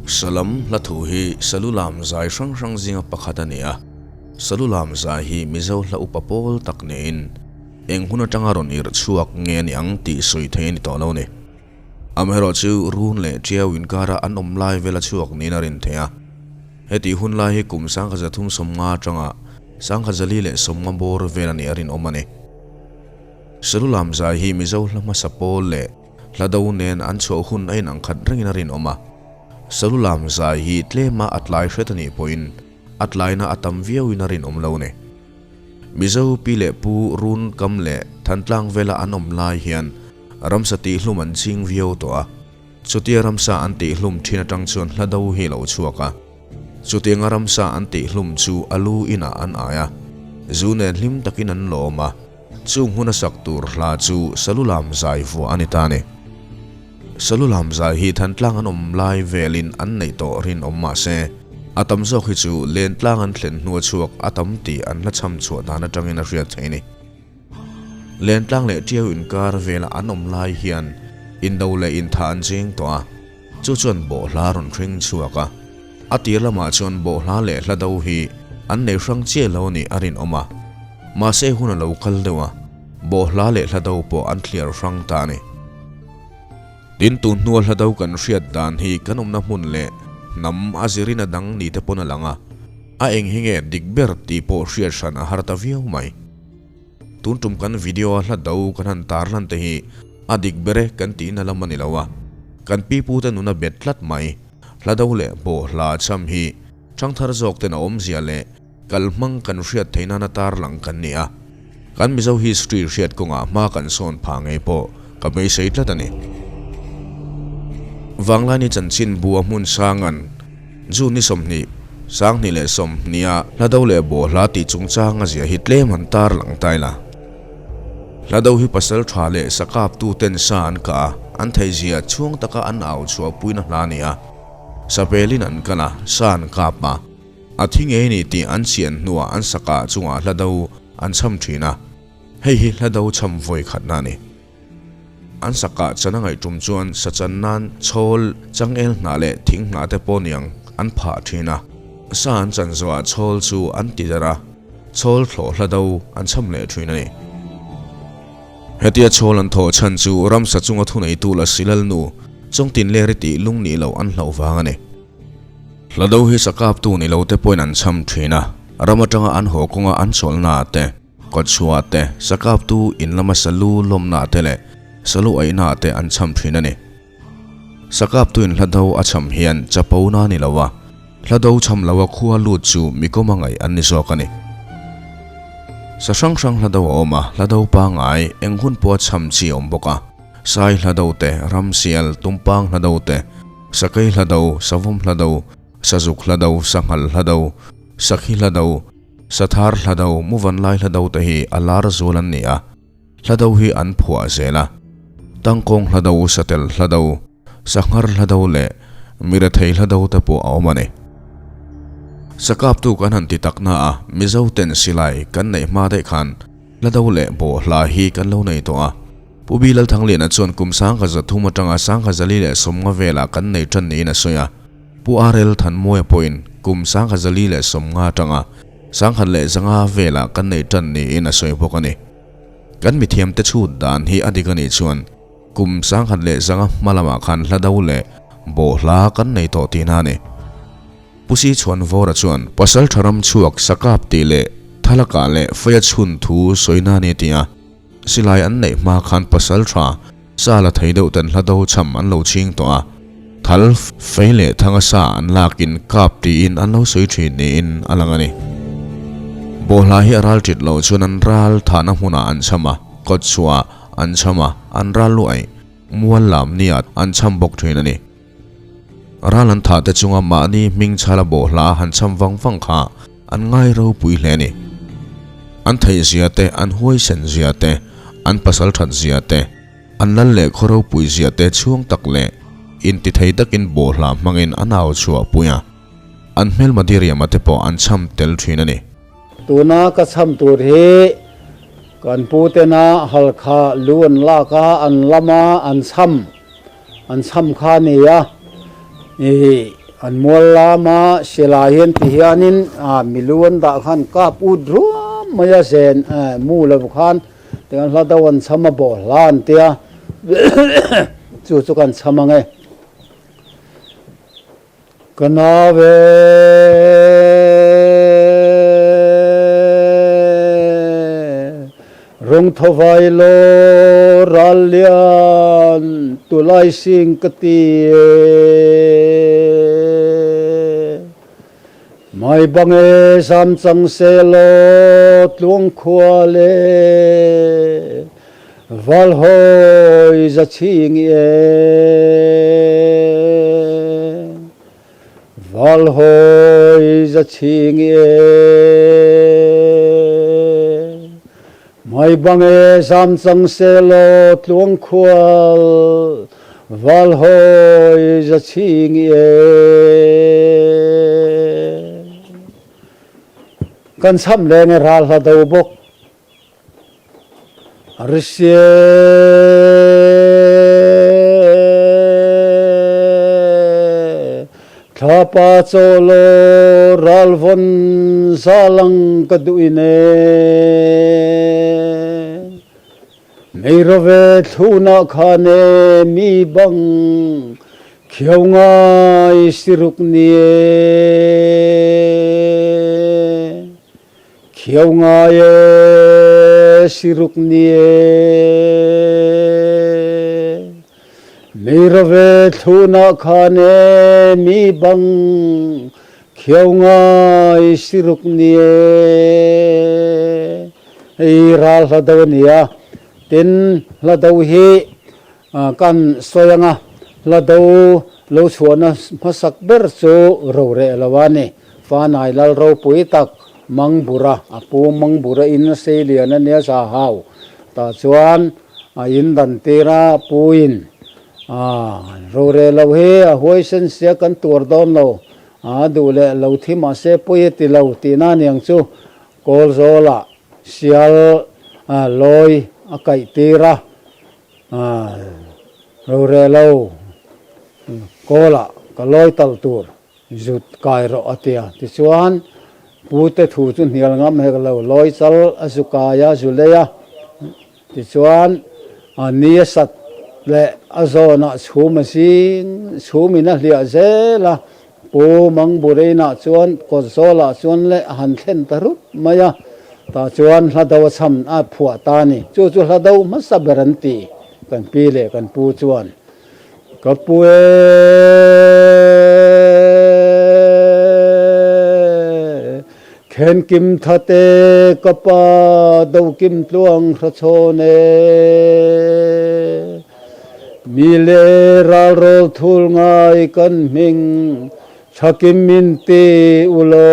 Salam hla thu hi Salulam zai hrang hrang zinga pakhat a ni a. Salulam zai hi Mizo hla upa pawl tak niin eng hun atanga rawn irh chhuak nge a ni ang tih sawi thei a ni tawh lo ni. Amaherawhchu run leh tiau inkara an awm lai vela chhuak niin a rin thei a. Heti hun lai hi kum 1350 atanga 1450 bawr vel a nih a rinawm a ni. Salulam zai hi Mizo hla hmasa pawl leh hla do nen an chhuah hun a inang khat rengin a rinawm a. Salulam zai hi tlema a tlai hret a nih pawhin a tlaina a tam viauin a rinawm lo ni. Mizo pi leh pu run kam leh Thantlang vela an awm lai hian ramsa tihhlum an ching viau tawh a. Chutia ramsa an tihhlum thin atang chuan hla do hi a lo chhuak a. Chutianga ramsa an tihhlum chu a lu inah an ai a, zu nen hlim takin an lawm a, chung huna sak tur hla chu Salulam zai vuah a ni ta a ni. Salulam zai hi Thantlang an awm lai velin an neih tawh rinawm mah se, a tam zawk hi chu Lentlang an thlen hnua chhuak a tam tih an hla chham chhuah dan atangin a hriat theih a ni. Lentlang leh Tiau inkar vela an awm lai hian indo leh intha an cheng tawh a. Chu chuan bawhhla rawn hring chhuak a, a tir lamah chuan bawhhla leh hla do hi an nei hrang chiah lo nih a rinawm a, mahse hun a lo kal deuh a, bawhhla leh hla do pawh an thliar hrang ta a ni. Tin, tun hnua hla do kan hriat dan hi kan awmna hmun leh hnam a zirin a dang ni te pawn a lang a, a eng hi nge dik ber tih pawh hriat hran a har ta viau mai. Tun tum kan video a hla do kan han tar hlan te hi a dik ber e kan tihna lam a ni lo a, kan pipu te nuna bet tlat mai. Hla do leh bawh hla cham hi thangthar zawk ten a awmzia leh kal hmang kan hriat theih nana tar lang kan ni a, kan Mizo history hriat kawngah hma kan sawn phah ngei pawh ka beisei tlat a ni. Vanglaini chanchin bu a hmun sangan. June ni 20, 2020 a hla do leh bawh hla tih chungchang a zia hi tlem han tar lang ta ila. Hla do hi pasal tha leh sakap tu ten sa an kah a, an theih zia chhuang taka an au chhuah puina hla a ni a. Sapelin an kal a, sa an kap a, a thi ngei ni tih an chian hnuah an sakah chungah hla do an chham thin a, hei hi hla do chham vawi khatna a ni. An sakah chan a ngaih tum chuan sa chan nan chhawl, changel hnah leh thing hnah te pawh niang an phah thin a. Sa an chan zawhah chhawl chu an ti darh a, chhawl thlawh hla do an chham leh thin a ni. Hetia chhawl an thawh chhan chu ramsa chunga thuneitu la silal nu Chawngtinleri tih lung nih loh an hlauh vang a ni. Hla do hi sakaptu ni lo te pawhin an chham thin a, ram atanga an haw kawnga an chawlhna ah te, Kawtchhuah te, sakaptu in lama salu lawmna te leh salu aihna te an chham thin a ni. Sakaptu in hla do a chham hian chapo na ni lo a, hla do chham lo a khua lut chu mi kawma ngaih an ni zawk a ni. Sa hrang hrang hla do a awm a, hla do pangai eng hun pawha chham chi a awm bawk a, sai hla do te, ramsial, tumpang hla do te, sakei hla do, savawm hla do, sazuk hla do, sanghal hla do, sakhi hla do, Sathar hlado, Muvanlai hlado te hi a lar zual an ni a, hlado hi an phuah zel a. Tangkawng hlado, Satel hlado, Sanghar hlado leh Mirethei hlado te pawh a awm a ni. Sakaptu kan han ti tak na a, Mizo ten silai kan neih hma daih khan hlado leh bawhhla hi kan lo nei tawh a. Pu Bi Lalthangliana chuan kum 1300 atanga 1450 velah kan nei tan niin a sawi a. Pu RL Thanmawia pawhin kum 1450 atanga 1100 velah kan nei tan niin a sawi bawk a ni. Kan mithiamte chhut dan hi a dik a nih chuan kum 1100 hma lamah khan hla do leh bawhhla kan nei tawh tihna a ni. Pu Si Chhuanvawra chuan pasal tha ram chhuak sakap tih leh thalakah leh feia chhun thu sawina a ni a ti a. Silai an neih hma khan pasal tha sa la thei deuh ten hla do chham an lo ching tawh a, thal fei leh thanga sa an lakin kap tiin an lo sawi thin niin a lang a ni. Bawhhla hi a ral tit loh chuan an ral thahna hmunah an chham a, kawtchhuah an chham a, an ral luaih mual lam nia an chham bawk thin a ni. Ral an thah te chunga mahni hming chhala bawhhla han chham vang vang kha an ngai ropui hle a ni. An theih zia te, an huaisen zia te, an pasal that zia te, an lal leh khaw ropui zia te chhuang tak leh intithei takin bawhhla hmangin an au chhuah pui a, an hmelma diriama te pawh an chham tel thin a ni. Tuna ka chham tur hi kan pu tena halkha lu an lak a, an lam a, an chham. An chham kha a ni a, ih An mual lama silai hian ti hianin milu an dah khan kap ut ruam mai a zen mu lo khan tichuan hla do an chham a bawh hla an tia chu chu kan chham ang e. Ka nau e. Rawng tho vai law ral lian tulai sing ka ti e. Mai bang e zam chang se law tluang khua le val hawi za chhing e. Val hawi za chhing e. Mai bang e zam cang sehlaw tluang khual val hawi za chhing e. Kan cham leng e ral hla do bawk. Risia thlapa chaw law ralvawn zalang ka duh in e. Mei rove thlunah khan e mi bang khiau ngai siruk ni e. Khiau ngai e, siruk ni e. Meirave thlunah khan e, mi bang khiau ngai siruk ni e. Hei ral hla do a ni a, tin hla do hi kan sawi anga hla do lo chhuahna hmasak ber chu roreh lo a ni. Fanai lal ropui tak Mangbura, a pu Mangbura in a sei lian a nia za hau. Tah chuan a in dan tir a puin a roreh lo hi a huaisen sia kan tuar dawn lo, a duh leh lo thi mahse pawi a ti lo tihna aniang chu Kawlzawlah sial lawi a kaih tir a, roreh lo kawlah ka lawi talh tur. Zut kai rawh a ti a. Tichuan, Pute thu chu hnial ngam hek lo, lawi chal a zu kai a, zu lei a. Tichuan, a ni a sat leh a zawnah chhum a zing, chhumin a hliah zel a. Pu Mangbureinah chuan kawt zawlah chuan leh a han thlen ta rup mai a. Tah chuan hla do a chham a phuah ta a ni. Chu chu hla do hmasa ber an ti, kan pi leh kan pu chuan. Ka pu e, Khenkim thate ka pa Dokim tluang hrachawn e. Mi le ralrawl thul ngai kan hming Thakim min ti u law,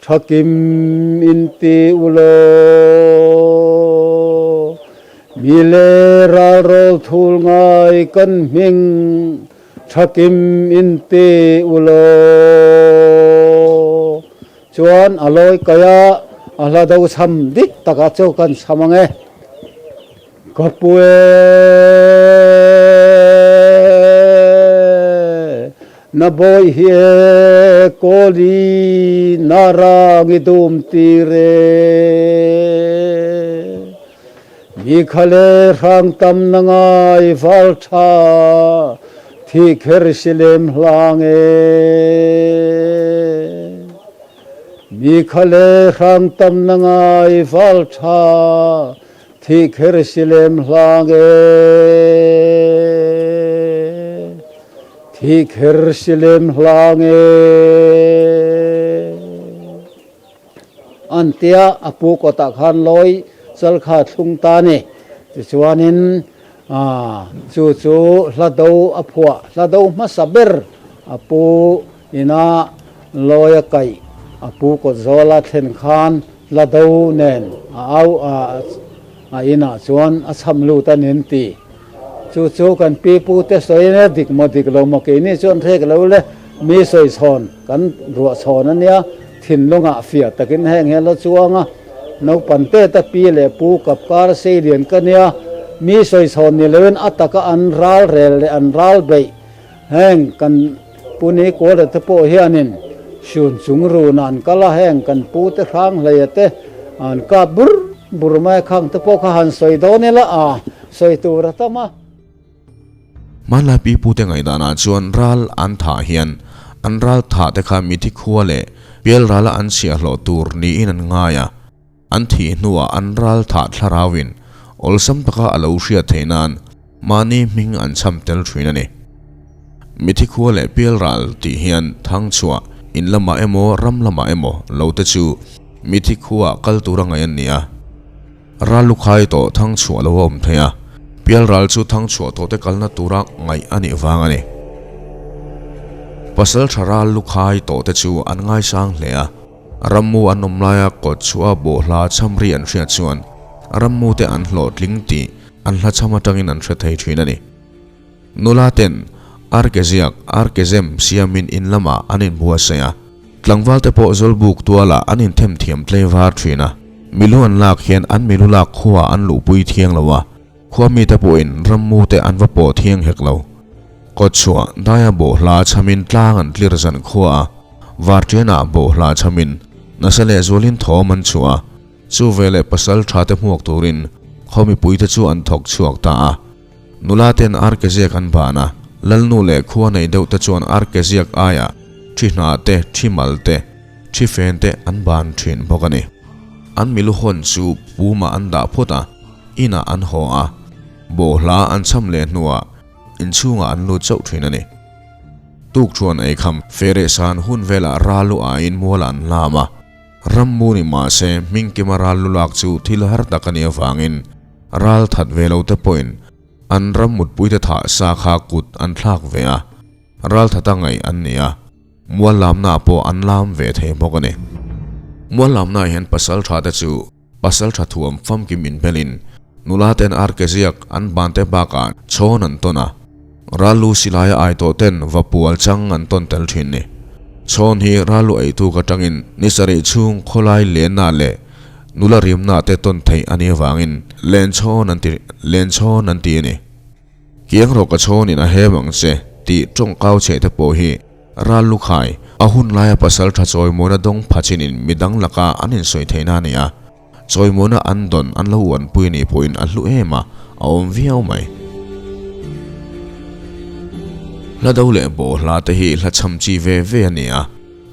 Thakim in ti u law. Mi le ralrawl thul ngai kan hming thakim in ti u law. Chuan a lawi kai a, a hla do cham dik takah chu kan cham ang e. Ka pu e, na bawi hi e, Kawli na rang i dum tir e. Mi kha le hrang tam na ngai val tha thi kher si lem hlang e. Mi kha le hrang tam na ngai val tha thi kher si lem hlang e. Thi kher si lem hlang e. An tia a pu kawtah khan lawi chal kha thlung ta a ni. Tichuanin chu chu hla do a phuah, hla do hmasa ber a pu ina lawi a kaih, a pu kawt zawla thlen khan hla do nen a au a inah chuan a chham lut a ni an ti. Chu chu kan pi pu te sawi ania dik maw dik lo maw keini chuan hrek lo le, mi sawi chhawn kan ruah chhawn ania thinlungah fiah takin heng hian la chuang a, naupang te te pi leh pu kap kar sei lian ka nia, mi sawi chhawn ni loin a taka an ral rel leh an ral beih. Heng kan Pu Ni Kawla te pawh hianin Sun chung run ah an kal a, heng kan pu te hrang hleia te an kap bur bur mai a, khang te pawh kha han sawi dawn ila a sawi tur a tam a. Hmanlai pi pute ngaihdanah chuan ral an thah hian an ral thah te kha mithi khua leh pial rala an chhiahhlawh tur niin an ngai a. An thih hnuah an ral thah thlarauin awlsam taka a lo hriat theih nan mahni hming an chham tel thin a ni. Mithi khua leh pialral tih hian thangchhuah in lamah emaw ram lamah emaw lo te chu mithi khuaah kal tura ngaih an ni a. Ral lukhai tawh thangchhuah lo a awm thei a, pialral chu thangchhuah tawh te kalna tura ngaih a nih vang a ni. Pasaltha ral lukhai tawh te chu an ngaisang hle a. Rammu an awm laia kawt chhuah bawhhla chhamri an hriat chuan rammute an hlawhtling tih an hla chham atangin an hre thei thin a ni. Nula ten arkeziak, arkezem siamin in lamah an inbuatsaih a, tlangvalte pawh zawlbuk tualah an inthem thiam tlei var thin a, milu an lak hian an milu lak khuaah an luhpui thiang lo a, Khua mite pawhin rammute an va pawh thiang hek lo. Kawtchhuah daia bawhhla chhamin tlang an tlir zan khua a, varṭianah bawhhla chhamin nasa lehzualin thawm an chhuah a, chu veleh pasal ṭhate hmuak turin khaw mipuite chu an thawk chhuak ta a. Nula ten arkeziak an ban a, lalnu leh khua nei deuhte chuan arkeziak aiah ṭhi hna te, ṭhi mal te, ṭhi fen te an ban ṭhin bawk a ni. An milu hawn chu pumah an dah phawt a. Inah an haw a, bawhhla an cham leh hnuah inchhungah an lut chauh thin a ni. Tuk chuan eikham fereh san hun velah ral lu aiin mualah an hlam a, rammu ni mah se hmingkima ral lu lak chu thil har tak a nih avangin ral that ve lo te pawhin an ram mutpuite thah sa kha kut an thlak ve a, ral thata ngaih an ni a. Mual lamnaah pawh an lam ve thei bawk a ni. Mual lamnaah hian pasal tha te chu pasal tha thuam famkim inbelin nula ten arkeziak an ban te bakah chhawn an tawn a, rallu silaia ai tawh ten va pual chang an tawn tel thin ni. Chhawn hi rallu eitu ka tangin ni sarih chhung khawlai lenna leh nula rimna te tawn theih a nih avangin len chhawn an ti len chhawn an ti a ni. Kiang rawh ka chhawnin a hem ang che tih tawngkau chhe te pawh hi ral lukhai a hun laia pasal tha chawimawina dawng pha chinin midang laka an insawi theihna a ni a, chawimawina an dawn an lo uanpui anih pawhin a hlu em a, a awm viau mai. Hla do leh bawhhla te hi hla chham chi ve ve a ni a,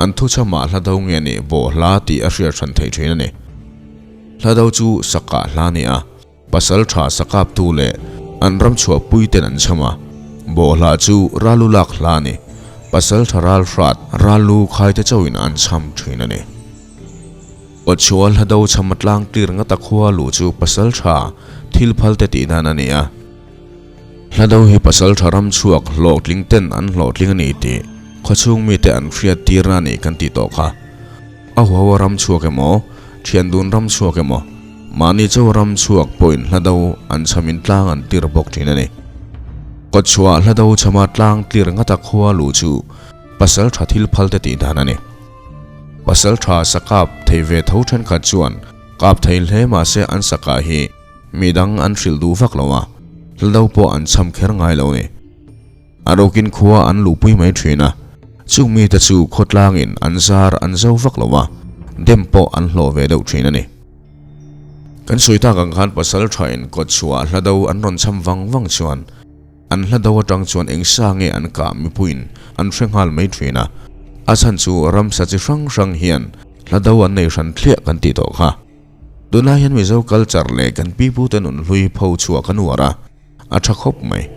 an thu chhamah hla do nge nih bawhhla tih a hriat hran theih thin a ni. Hla do chu sakah hla a ni a. Pasal tha sakaptu leh an ram chhuahpui ten an chham a, bawhhla chu ralu lak hla a ni. Pasal tha ral hrat ralu khaite chauhin an chham thin a ni. Kawtchhuah hla do chham a tlang tlir ngata khua luh chu pasal tha thil phal te tih dan a ni a. Hla do hi pasal tha ram chhuak hlawhtling ten an hlawhtling a ni tih khawchhung mite an hriat tirna a ni kan tih tawh kha. A huaua ram chhuak emaw, thian dun ram chhuak emaw, mahni chaw ram chhuak pawhin hla do an chhamin tlang an tir bawk thin a ni. Kawtchhuah hla do chhama tlang tlir ngata khua luh chu pasal tha thil phal te tih dan a ni. Pasal tha sa kap thei ve tho thenkhat chuan kap thei hle mahse an sa kah hi midang an hrilh duh vak lo a, hla do pawh an chham kher ngai lo a ni. A rokin khua an luhpui mai thin a, chung mite chu khawtlangin an zar an zo vak lo a, dem pawh an hlawh ve deuh thin a ni. Kan sawi tak ang khan pasal thain kawtchhuah hla do an rawn cham vang vang chuan an hla do atang chuan eng sa nge an kah mipuiin an hre nghal mai thin a, a chhan chu ramsa chi hrang hrang hian hla do an nei hran thliah kan tih tawh kha. Tunlai hian Mizo culture leh kan pipute nunhlui pho chhuah kan uar a, a tha khawp mai.